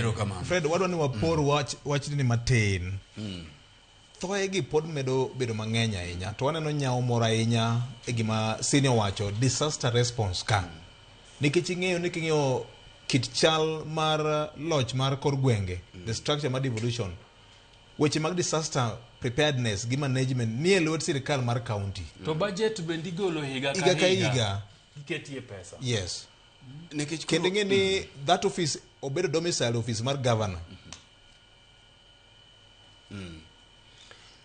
Erokamano. Fred, wadwa ni wapor wach wachni matin. Thoe gi pod medo bedo mang'eny ahinya to waneno nyawo moro ahinya e gima senior wacho disaster response ka. Nikech ing'eyo ni king'iyo kit chal mar loch mar kor gwenge, the structure mar devolution, weche mag disaster preparedness gi management nie lwet sirikal mar county. To budget bende igolo higa ka Higa ka higa. Iketie pesa. Yes. Nikech Kendo koro ing'e ni that office obedo domicile office mar governor.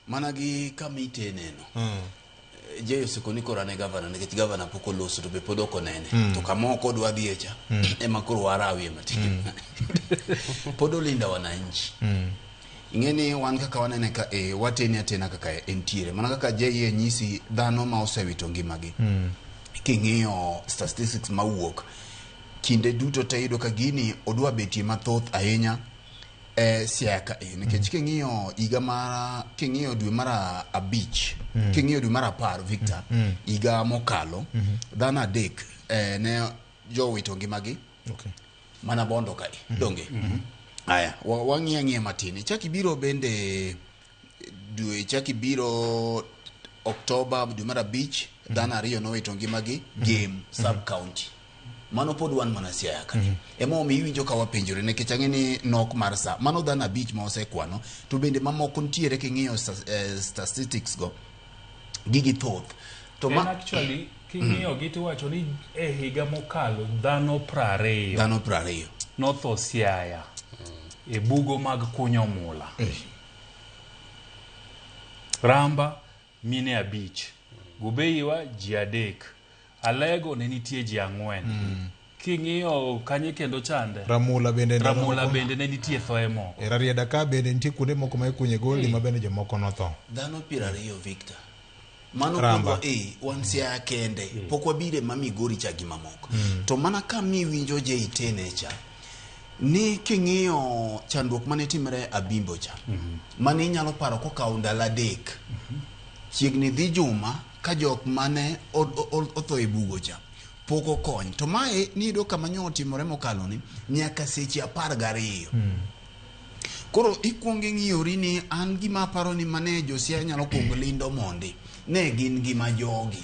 Mana gi kama iteneno. Jay osekoni koro an e gavana nikech gavana pok oloso to be pod ok onene. To kama ok odwa dhiye cha ema koro warawie matin. Pod olinda wananchi. Ing'e ni wan kaka wanene ka e watene atena kaka entiere. Mana kaka Jay nyisi dhano ma osewito ngimagi. King'iyo statistics mawuok kinde duto te iyudo ka gini odwa betie mathoth ahinya e Siaya ka e nikech king'iyo higa mar king'iyo dwe mar abich king'iyo dwe mar 10 Victor higa mokalo dhano 3 ne jowito ngimagi mana Bondo kae donge. Aya, wang'iyo ang'iya matin. Ichak ibiro bende dwe, ichak ibiro Oktoba dwe mar 5 dhano 2 nowito ngimagi Gem sub county. Mano pod wan mana Siaya ka. Ema omiyo iwinjo ka wapenjore nikech ang'e ni nok mar sa. Mano dhano 5 ma osekwano to bende mamoko nitiere king'iyo statistics go gigi thoth. To En ma actually king'iyo gi tiwacho ni e higa mokalo dhano 20 dhano 20 notho Siaya e bugo mag kunyo mula. Ramba mine 5, Gubeiwa ji 3, Alego ne nitie ji 4. King'iyo kanye kendo chande Ramula bende ndalo Ramula moko- bende ne nitie thoe moko. E Rarieda ka bende nitie kuonde moko ma ikunye goldi ma bende jomoko notho. Dhano 20 Victor. Mano Ramba. pod wan Siaya kende. Pok wabire ma Migori cha gi mamoko. To mana ka miwinjo JT ne cha ni king'iyo chandruok mane timre Abimbo cha mane inyalo paro kokawo ndalo 3 chiegni dhi juma ka jok mane otho e bugo cha pok okony. To mae niyudo kama nyo otimore mokalo ni nyaka seche 12. Koro ikuongo ing'iyori ni an gima aparo ni mane jo Siaya nyalo kuongo lindo mondi ne gin gima jogi.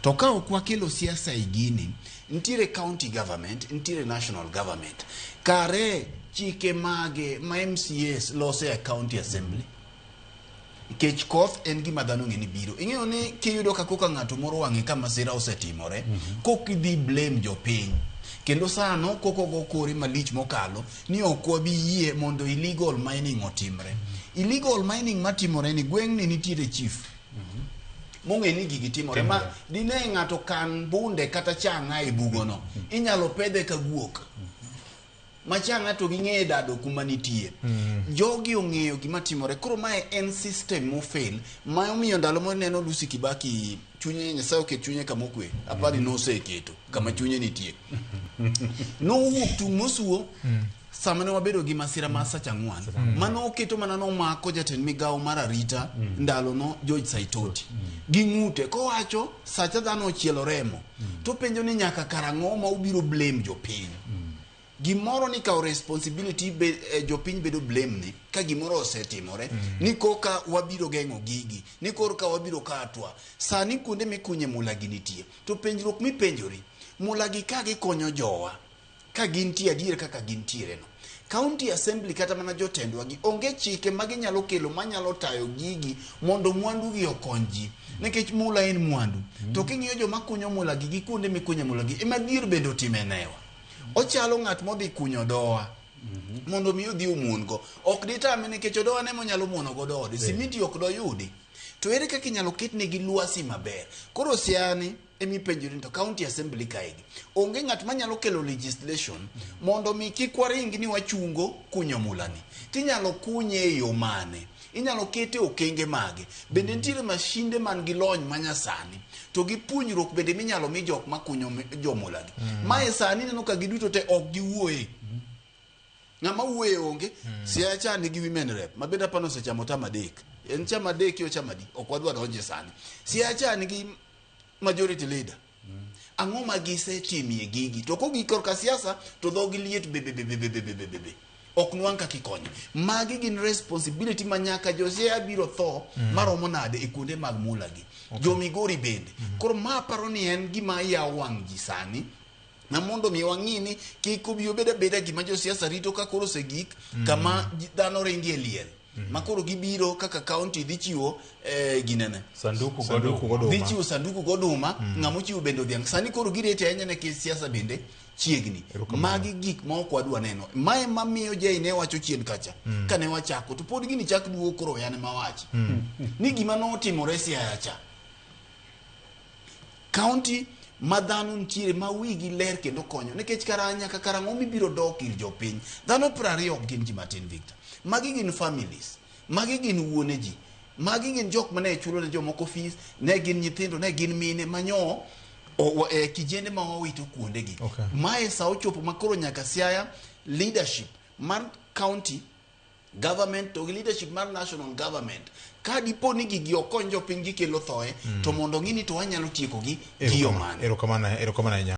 To ka ok wakelo siasa e gini, nitiere county government, nitiere national government. Kare chike mage ma MCAs loso e county assembly? Nikech koth en gima dhano ng'e ni biro. Ing'eyo ni kiyudo ka koka ng'ato moro wang'e ka masira osetimore, kok idhi blame jopiny. Kendo sano koko go kore malich mokalo ni ok wabi yie mondo illegal mining otimre. Illegal mining matimore ni gweng'ni nitiere chief mong'e ni gigi timore ma dine ng'ato kan bunde kata chang'a e bugono inyalo pedhe ka guok ma chang'a to ging'eyo dado kuma nitie. Jogi ong'eyo gima timore. Koro mae en system mofail ma omiyo ndalo mo neno Lucy Kibaki chunye Nyasaye oket chunye kama okwe apani noseketo kama chunye nitie. Nowuok tung' mosuo sama ne wabedo gi masira mar Sach Ang'wan mano oketo mana nomako jatend migawo mar arita ndalono George Saitoti gi ng'ute kowacho sacha dhano ochielo remo to penjo ni nyaka karang'o ma ubiro blame jopiny. Gimoro ni kawo responsibility be, jopiny bedo blame ni ka gimoro osetimore ni koka wabiro geng'o gigi ni korka wabiro katwa sani kuonde mikunye mula gi nitie to penjruok mipenjori mula gi ka gikonyo jowa ka gintie adier kaka gintiere no. County Assembly kata mana jotendwa gi onge chike ma ginyalo kelo manyalo tayo gigi mondo mwandu gi okony ji. Nikech mula en mwandu. To king'iyo joma kunyo mula gi gi kuonde mikunye mula gi ema dhier bende otime newa. Ochalo ng'at modhi kunyo doa mondo mi odhi omuon go. Ok ditame nikech odoa ne monyalo muono godo ode. Simiti ok doyudi. To ere kaka inyalo ketnegi lwasi maber? Koro Siaya emipenjori ni to county assembly kaegi onge ng'at manyalo kelo legislation mondo mi kik waring ni wachungo kunyo mulani. Tinyalo kunye e yo mane? Inyalo kete okenge mage? Bende nitiere mashinde man gi lony manyasani to gi puonjruok bende minyalo mi jok makunyo jomulagi. Mae sani ineno ka giduto te ok giwuoye. Ng'ama wuoye onge. Siaya cha nigi women rep ma bende apani osechamo tam 3. En cham 3 yo cham adi? Ok wadwa donje sani. Siaya cha nigi majority leader. Ang'o ma gisetimie gigi? To kogik korka siasa to dhogi liet bebebebebebebebe. Ok nwang' kaka ikonyo. Magi gin responsibility ma nyaka Josiaya biro tho maromo nade e kuonde mag mula gi. Jo Migori bende. Koro ma aparo ni en gima yawo wang' ji sani ma mondo mi wang'i ni kik obi obed abeda gima josiasa rito ka koro osegik kama dhano ringie e liel. Ma koro gibiro kaka county dhi chiwo ginene. Sanduku Sanduku goduma. goduma. Dhi chiwo sanduku goduma, ng'ama ochiwo bende odhiang'. Sani koro girete ahinya nikech siasa bende chiegni. Magi gik ma ok wadwa neno. Mae mamiyo Jay ne wacho chien kacha. Kane wachako to pod gini chak duogo koro yan ema wachi. Ni gima notimore Siaya cha. County ma dhano nitiere ma wigi ler kendo konyo nikech kara nyaka karang'o mibiro dok ir jopiny dhano 20 ok gin ji matin Victor magi gin families magi gin wuone ji magi gin jok mane chulo ne jomoko fees ne gin nyithindo ne gin mine manyo kijende ma wawito kuondegi. Mae sa ochopo ma koro nyaka Siaya leadership mar county government to gi leadership mar national government ka dipo ni gigi ok kony jopiny gikelo thoe to mondo ng'i ni to wanyalo tieko gi gi yo mane. Erokamano ahinya.